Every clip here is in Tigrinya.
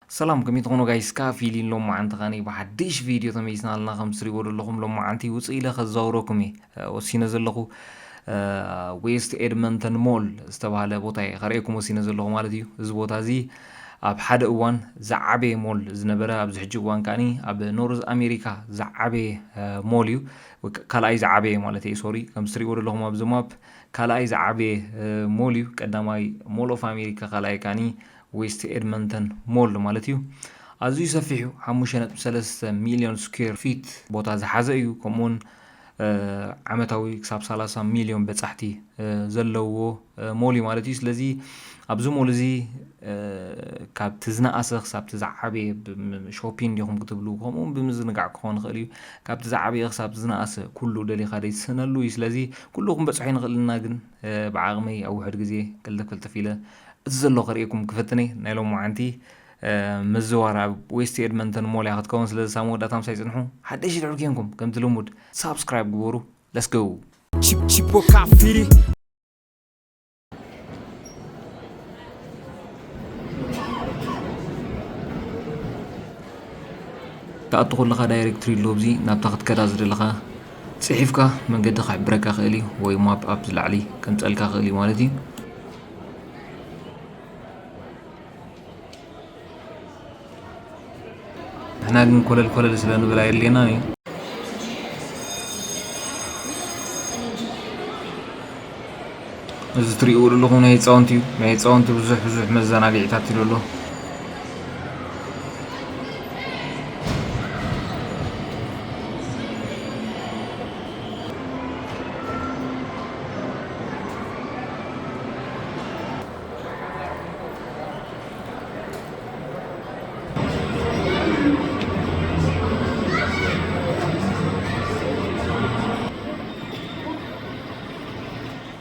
ሰላም፣ ከመይ ትኾኑ ጋይስ? ካፊሊን ሎማዓንቲ ኸዓኒ ብሓድሽ ቪድዮ ተመይስና ኣለና። ከም ትሪእዎ ዘለኹም ሎማዓንቲ ውፅእ ኢለ ከዛውረኩም እየ፣ እ፣ ወሲነ ዘለኹ፣ እ፣ ዌስት ኤድመንተን ሞል ዝተባህለ ቦታ እየ ከርእየኩም ወሲነ ዘለኹ ማለት እዩ። እዚ ቦታ እዚ ኣብ ሓደ እዋን ዝዓበየ ሞል ዝነበረ፣ ኣብዚ ሕጂ እዋን ከዓኒ ኣብ ኖርዝ ኣሜሪካ ዝዓበየ፣ እ፣ ሞል እዩ። ወይ ከ-፣ ካልኣይ ዝዓበየ ማለት እየ፣ ሶሪ። ከም ትሪእዎ ዘለኹም ኣብዚ ማፕ ካልኣይ ዝዓበየ፣ እ፣ ሞል እዩ። ቀዳማይ ሞል ኦፍ ኣሜሪካ፣ ካልኣይ ከዓኒ ዌስት ኤድመንተን ሞል ማለት እዩ። ኣዝዩ ሰፊሕ እዩ። ሓሙሽተ ነጥቢ ሰለስተ ሚልዮን ስኩዌር ፊት ቦታ ዝሓዘ እዩ። ከምኡውን፣ እ፣ ዓመታዊ ክሳብ ሰላሳ ሚልዮን በጻሕቲ፣ እ፣ ዘለዎ፣ እ፣ ሞል እዩ ማለት እዩ። ስለዚ ኣብዚ ሞል እዚ፣ እ፣ ካብቲ ዝነኣሰ ክሳብቲ ዝዓበየ ብም-፣ ሾፒንግ ዲኹም ክትብሉ፣ ከምኡውን ብምዝንጋዕ ክኸውን ይኽእል እዩ። ካብቲ ዝዓበየ ክሳብቲ ዝነኣሰ ኩሉ ደሊኻ ዘይትስእነሉ እዩ። ስለዚ ኩሉ ክንበጽሖ ኣይንኽእልን ኢና፣ ግን፣ እ፣ ብዓቕመይ ኣብ ውሑድ ግዜ ቅልጥፍ ቅልጥፍ ኢለ እቲ ዘሎ ከርእየኩም ክፍትን እየ። ናይ ሎማዓንቲ፣ እ፣ ምዝዋር ኣብ ዌስት ኤድመንተን ሞል እያ ክትከውን። ስለዚ ሳብ መወዳእታ ምሳይ ጽንሑ። ሓደሽቲ ድሕር ኬንኩም ከምቲ ልሙድ ሳብስክራይብ ግበሩ። Let's go። Chip- Chipo Cafiri. ትኣቱ ከለኻ ዳይሬክትሪ ኣሎ፣ ኣብዚ ናብታ ክትከዳ ዝደለኻ ጽሒፍካ መንገዲ ክሕብረካ ክእል እዩ፣ ወይ ማፕ ኣብ ዝላዕሊ ከምጸልካ ክእል እዩ ማለት እዩ። ንሕና ግን ኮለል ኮለል ስለ ንብል ኣየድልየናን እዩ። እዚ ትሪእዎ ዘለኹም ናይ ህፃውንቲ እዩ። ናይ ህፃውንቲ ብዙሕ ብዙሕ መዘናግዒታት እዩ ዘሎ።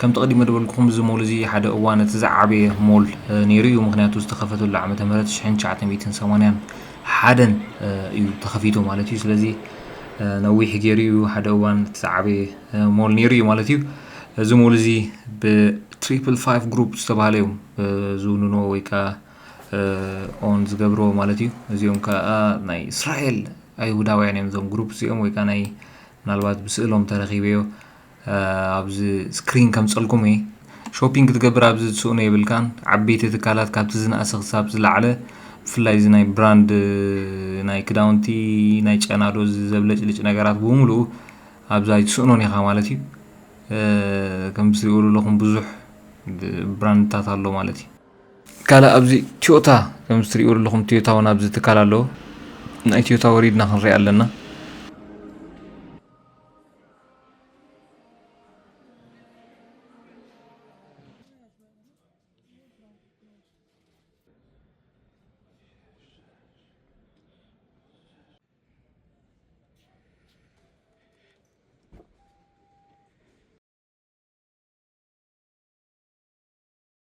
ከምቲ ቀዲመ ዝበልኩኹም፣ እዚ ሞል እዚ ሓደ እዋን እቲ ዝዓበየ ሞል፣ እ፣ ነይሩ እዩ። ምኽንያቱ ዝተኸፈተሉ ዓመተ ምህረት ሽሕን ትሽዓተ ሚእትን ሰማንያን ሓደን፣ እ፣ እዩ ተኸፊቱ ማለት እዩ። ስለዚ፣ እ፣ ነዊሕ ገይሩ እዩ፣ ሓደ እዋን እቲ ዝዓበየ፣ እ፣ ሞል ነይሩ እዩ ማለት እዩ። እዚ ሞል እዚ ብ ትሪፕል ፋይቭ ግሩፕ ዝተባህለ እዮም፣ እ፣ ዝውንንዎ ወይ ከዓ፣ እ፣ ኦን ዝገብርዎ ማለት እዩ። እዚኦም ከዓ ናይ እስራኤል ኣይሁዳውያን እዮም፣ እዞም ግሩፕ እዚኦም፣ ወይ ከዓ ናይ፣ ምናልባት ብስእሎም ተረኺበዮ፣ እ፣ ኣብዚ ስክሪን ከምፀልኩም እየ። ሾፒንግ ክትገብር ኣብዚ ትስእኖ የብልካን። ዓበይቲ ትካላት ካብቲ ዝነኣሰ ክሳብ ዝለዓለ፣ ብፍላይ እዚ ናይ ብራንድ፣ ናይ ክዳውንቲ፣ ናይ ጨናዶ፣ እዚ ዘብለጭልጭ ነገራት ብምሉኡ ኣብዚ ኣይትስእኖን ኢኻ ማለት እዩ። እ፣ ከም ትሪእዎ ዘለኹም ብዙሕ ብራንድታት ኣሎ ማለት እዩ። ካልእ ኣብዚ ቶዮታ፣ ከም ትሪእዎ ዘለኹም ቶዮታ እውን ኣብዚ ትካል ኣሎ። ናይ ቶዮታ ወሪድና ክንሪኣ ኣለና።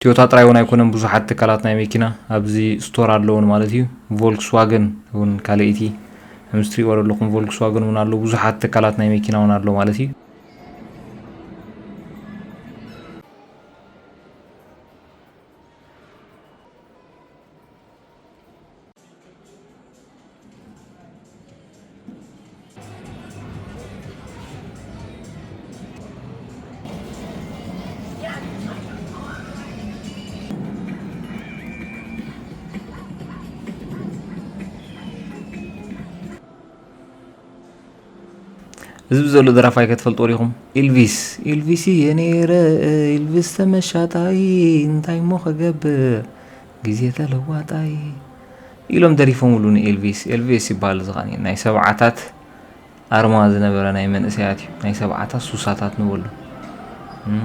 ቶዮታ ጥራይ እውን ኣይኮነን፣ ብዙሓት ትካላት ናይ መኪና ኣብዚ ስቶር ኣለውን ማለት እዩ። ቮልክስዋገን እውን ካልኣይቲ፣ ከምዚ ትሪእዎ ዘለኹም ቮልክስዋገን እውን ኣሎ፣ ብዙሓት ትካላት ናይ መኪና እውን ኣሎ ማለት እዩ። እዚ ብዘሎ ደራፋይ ከትፈልጥዎ ዲኹም? ኢልቪስ፣ ኢልቪስ እየ ነይረ፣ ኢልቪስ ተመሻጣይ፣ እንታይ እሞ ክገብር፣ ግዜ ተለዋጣይ ኢሎም ደሪፎምሉ ንኤልቪስ። ኤልቪስ ይበሃል፣ እዚ ኸዓ ናይ ሰብዓታት ኣርማ ዝነበረ ናይ መንእሰያት እዩ። ናይ ሰብዓታት ሱሳታት ንበሎ። እም።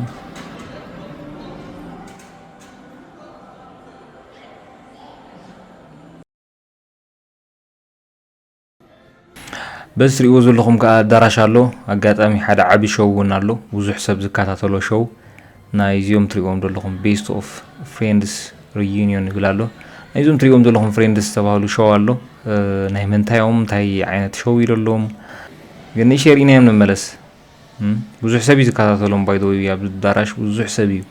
በዚ ትሪእዎ ዘለኹም ከዓ ኣዳራሽ ኣሎ። ኣጋጣሚ ሓደ ዓቢ ሾው እውን ኣሎ፣ ብዙሕ ሰብ ዝከታተሎ ሾው። ናይዚኦም ትሪእዎም ዘለኹም ቤስት ኦፍ ፍሬንድስ ሪዩኒዮን ይብል ኣሎ። ናይዞም ትሪእዎም ዘለኹም ፍሬንድስ ዝተባህሉ ሾው ኣሎ። እ፣ ናይ መንታዮም እንታይ ዓይነት ሾው ኢለሎም ግን ንእሽተይ ርኢናዮም ንመለስ። እም፣ ብዙሕ ሰብ እዩ ዝከታተሎም፣ ባይ ዘ ወይ፣ ኣብ ኣዳራሽ ብዙሕ ሰብ እዩ፣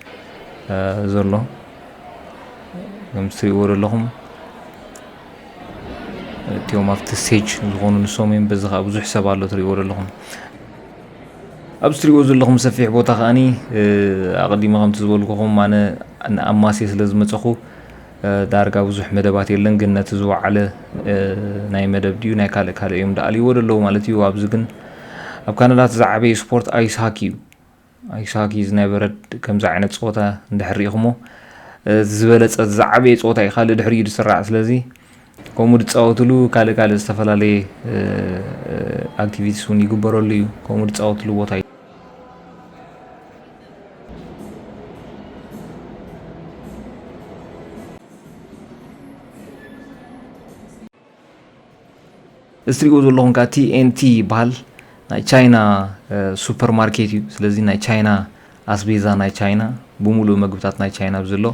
እ፣ ዘሎ። ከም ትሪእዎ ዘለኹም እቲኦም ኣብቲ ስቴጅ ዝኾኑ ንሶም እዮም። በዚ ከዓ ብዙሕ ሰብ ኣሎ ትሪእዎ ዘለኹም። ኣብዚ ትሪእዎ ዘለኹም ሰፊሕ ቦታ ከዓኒ ኣቐዲመ ከምቲ ዝበልኩኹም ኣነ ንኣማሴ ስለ ዝመፀኹ ዳርጋ ብዙሕ መደባት የለን፣ ግን ነቲ ዝወዓለ ናይ መደብ ድዩ ናይ ካልእ ካልእ እዮም ደኣልይዎ ዘለዉ ማለት እዩ። ኣብዚ ግን ኣብ ካናዳ እቲ ዝዓበየ ስፖርት ኣይስ ሃኪ እዩ። ኣይስ ሃኪ ዝነበረ ከምዚ ዓይነት ፀወታ እንድሕር ርኢኹሞ ዝበለፀ ዝዓበየ ፀወታ እዩ። ካልእ ድሕሪኡ ዝስራዕ ስለዚ ከምኡ ዝፃወትሉ ካልእ ካልእ ዝተፈላለየ ኣክቲቪቲስ እውን ይግበረሉ እዩ። ከምኡ ዝፃወትሉ ቦታ እዩ። እዚ ትሪእዎ ዘለኹም ከዓ ቲ ኤን ቲ ይበሃል። ናይ ቻይና ሱፐር ማርኬት እዩ። ስለዚ ናይ ቻይና ኣስቤዛ ናይ ቻይና ብምሉእ መግብታት ናይ ቻይና ብዝሎ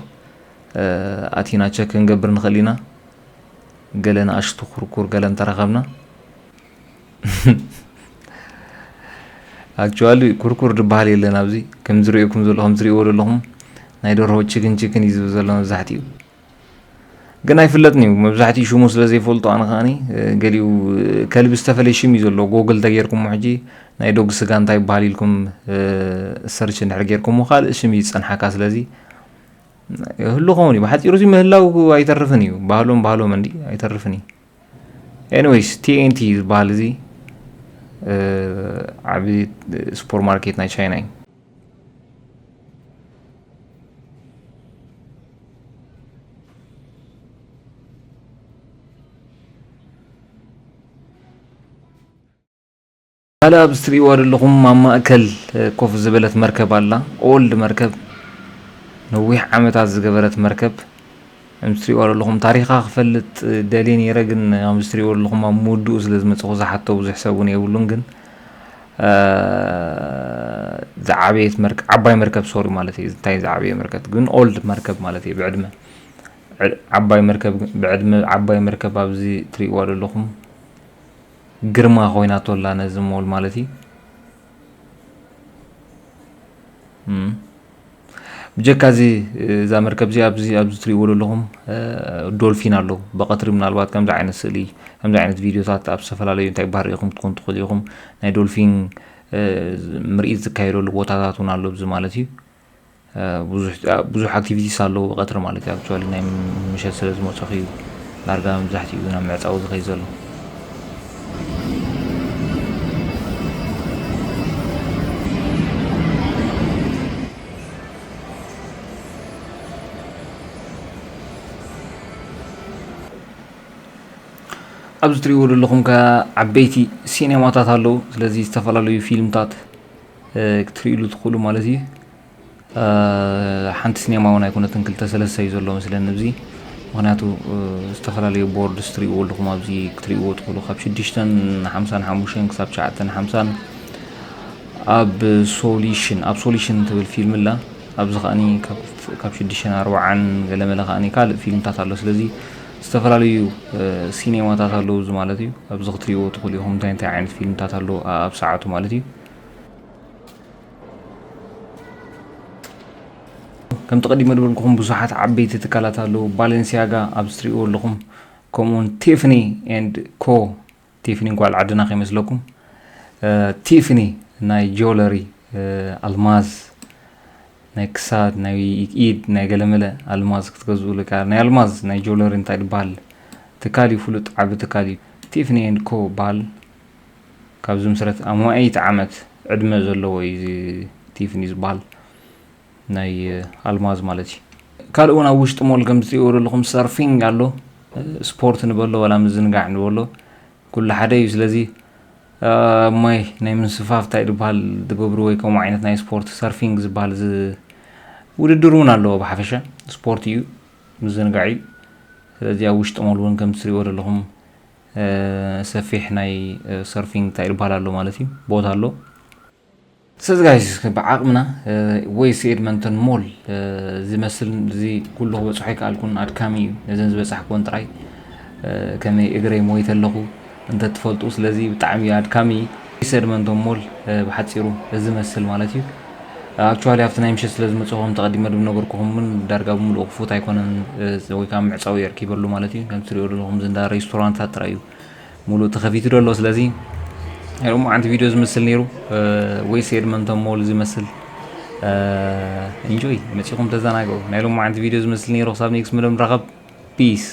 ኣቲና ቸክ ክንገብር ንኽእል ኢና። ገለ ንኣሽቱ ኩርኩር ገለ እንተረኸብና ኣክቹዋሊ ኩርኩር ዝበሃል የለን ኣብዚ። ከም ዝርእየኩም ዘለኹም ትሪእዎ ዘለኹም ናይ ደርሆ ችክን ችክን እዩ ዝብል ዘሎ መብዛሕትኡ። ግን ኣይፍለጥን እዩ መብዛሕትኡ ሽሙ ስለ ዘይፈልጦ። ኣነ ከዓኒ ገሊኡ ከልቢ ዝተፈለየ ሽም እዩ ዘለዎ። ጎግል ተጌርኩሞ ሕጂ ናይ ዶግ ስጋ እንታይ ይበሃል ኢልኩም ሰርች እንድሕር ጌርኩሞ ካልእ ሽም እዩ ዝፀንሓካ። ስለዚ ይህሉ ኸውን እዩ። ብሓፂሩ እዚ ምህላው ኣይተርፍን እዩ። ባህሎም ባህሎም እንዲ ኣይተርፍን እዩ። ኤኒዌይስ ቲ ኤን ቲ ዝበሃል እዚ ዓብዪ ሱፐርማርኬት ናይ ቻይና እዩ። ካልእ ኣብዚ ትርእይዋ ዘለኹም ኣብ ማእከል ኮፍ ዝበለት መርከብ ኣላ። ኦልድ መርከብ፣ ነዊሕ ዓመታት ዝገበረት መርከብ። ከምዚ ትርእይዋ ዘለኹም ታሪኻ ክፈልጥ ደልየ ነይረ፣ ግን ከምዚ ትርእይዎ ዘለኹም ኣብ ምውድኡ ስለ ዝመጸኹ ዝሓቶ ብዙሕ ሰብ እውን የብሉን። ግን ዝዓበየት መርከብ፣ ዓባይ መርከብ ሶሪ ማለት እዩ። እንታይ ዝዓበየ መርከብ ግን ኦልድ መርከብ ማለት እዩ ብዕድመ። ዓባይ መርከብ ብዕድመ ዓባይ መርከብ ኣብዚ ትርእይዋ ዘለኹም ግርማ ኮይናቶ ኣላ ነዚ ሞል ማለት እዩ። ብጀካ እዚ እዛ መርከብ እዚ ኣብዚ ኣብዚ ትርእይዎ ዘለኹም ዶልፊን ኣሎ። ብቐትሪ ምናልባት ከምዚ ዓይነት ስእሊ ከምዚ ዓይነት ቪድዮታት ኣብ ዝተፈላለዩ እንታይ ባህር ኢኹም ትኮኑ ትኽእሉ ኢኹም። ናይ ዶልፊን ምርኢት ዝካየደሉ ቦታታት እውን ኣሎ ኣብዚ ማለት እዩ። ብዙሕ ብዙሕ ኣክቲቪቲስ ኣለዎ ብቐትሪ ማለት እዩ። ኣክቹዋሊ ናይ ምሸት ስለ ዝመፀኹ እዩ ዳርጋ መብዛሕትኡ ናብ ምዕፃው ዝኸይድ ዘሎ። ኣብዚ ትሪእዎ ዘለኹም ከ ዓበይቲ ሲኔማታት ኣለዉ። ስለዚ ዝተፈላለዩ ፊልምታት ክትርእይሉ ትኽእሉ ማለት እዩ። ሓንቲ ሲኔማ እውን ኣይኮነትን ክልተ ሰለስተ እዩ ዘሎ መስለኒ ኣብዚ። ምክንያቱ ዝተፈላለዩ ቦርድስ ትርእይዎ ኣለኹም ኣብዚ ክትርእይዎ ትኽእሉ ካብ ሽዱሽተን ሓምሳን ሓሙሽተን ክሳብ ትሽዓተን ሓምሳን። ኣብ ሶሉሽን ኣብ ሶሉሽን ትብል ፊልም ኣላ። ኣብዚ ከዓኒ ካብ ሽዱሽተን ኣርባዓን ገለመለ ከዓኒ ካልእ ፊልምታት ኣሎ። ስለዚ ዝተፈላለዩ ሲኔማታት ኣለዉ እዚ ማለት እዩ። ኣብዚ ክትርእይዎ ትኽእሉ ኢኹም እንታይ እንታይ ዓይነት ፊልምታት ኣለዉ ኣብ ሰዓቱ ማለት እዩ። ከምቲ ቀዲመ ዝበልኩኹም ብዙሓት ዓበይቲ ትካላት ኣለዉ። ባለንሲያጋ ኣብዚ ትርእይዎ ኣለኹም፣ ከምኡውን ቲፍኒ ኤንድ ኮ። ቲፍኒ ጓል ዓድና ከይመስለኩም። ቲፍኒ ናይ ጆለሪ፣ ኣልማዝ፣ ናይ ክሳድ፣ ናይ ኢድ፣ ናይ ገለመለ ኣልማዝ ክትገዝኡ ልካ ናይ ኣልማዝ ናይ ጆለሪ እንታይ ዝበሃል ትካል እዩ፣ ፍሉጥ ዓቢ ትካል እዩ። ቲፍኒ ኤንድ ኮ በሃል ካብ ዝምስረት ኣማኢት ዓመት ዕድመ ዘለዎ እዩ እዚ ቲፍኒ ዝበሃል ናይ ኣልማዝ ማለት እዩ። ካልእ እውን ኣብ ውሽጢ ሞል ከም ዝትሪእዎ ዘለኹም ሰርፊንግ ኣሎ፣ ስፖርት ንበሎ ዋላ ምዝንጋዕ ንበሎ ኩሉ ሓደ እዩ። ስለዚ ኣብ ማይ ናይ ምንስፋፍ እንታይ ዝበሃል ዝገብሩ ወይ ከምኡ ዓይነት ናይ ስፖርት ሰርፊንግ ዝበሃል ዝ ውድድር እውን ኣለዎ። ብሓፈሻ ስፖርት እዩ፣ ምዝንጋዕ እዩ። ስለዚ ኣብ ውሽጢ ሞል እውን ከም ትሪእዎ ዘለኹም ሰፊሕ ናይ ሰርፊንግ እንታይ ዝበሃል ኣሎ ማለት እዩ፣ ቦታ ኣሎ። ስለዚ ጋይስ ብዓቕምና ወይ ሲ ኤድመንተን ሞል ዝመስል እዚ ኩሉ ክበፅሖ ኣይከኣልኩን፣ ኣድካሚ እዩ። ነዘን ዝበፃሕኩወን ጥራይ ከመይ እግረይ ሞይተ ኣለኹ እንተትፈልጡ። ስለዚ ብጣዕሚ እዩ ኣድካሚ። ሲ ኤድመንተን ሞል ብሓፂሩ እዚ መስል ማለት እዩ። Actually ኣብቲ ናይ ምሸት ስለ ዝመፅኹም ተቐዲመ ድም ነገርኩኹም እውን ዳርጋ ብምልኡ ክፉት ኣይኮነን። ወይ ከዓ ምዕፃው የርኪበሉ ማለት እዩ። ከም ትሪኦ ዘለኹም እንዳ ሬስቶራንታት ጥራይ እዩ ሙሉእ ተኸፊቱ ደሎ። ስለዚ ናይ ሎማዓንቲ ቪድዮ ዝመስል ነይሩ። ወይ ሴድመንቶ ሞል ዝመስል። ኢንጆይ መፂኹም ተዘናግዑ። ናይ ሎማዓንቲ ቪድዮ ዝመስል ነይሩ። ክሳብ ኔክስት ምድም ራኸብ ፒስ።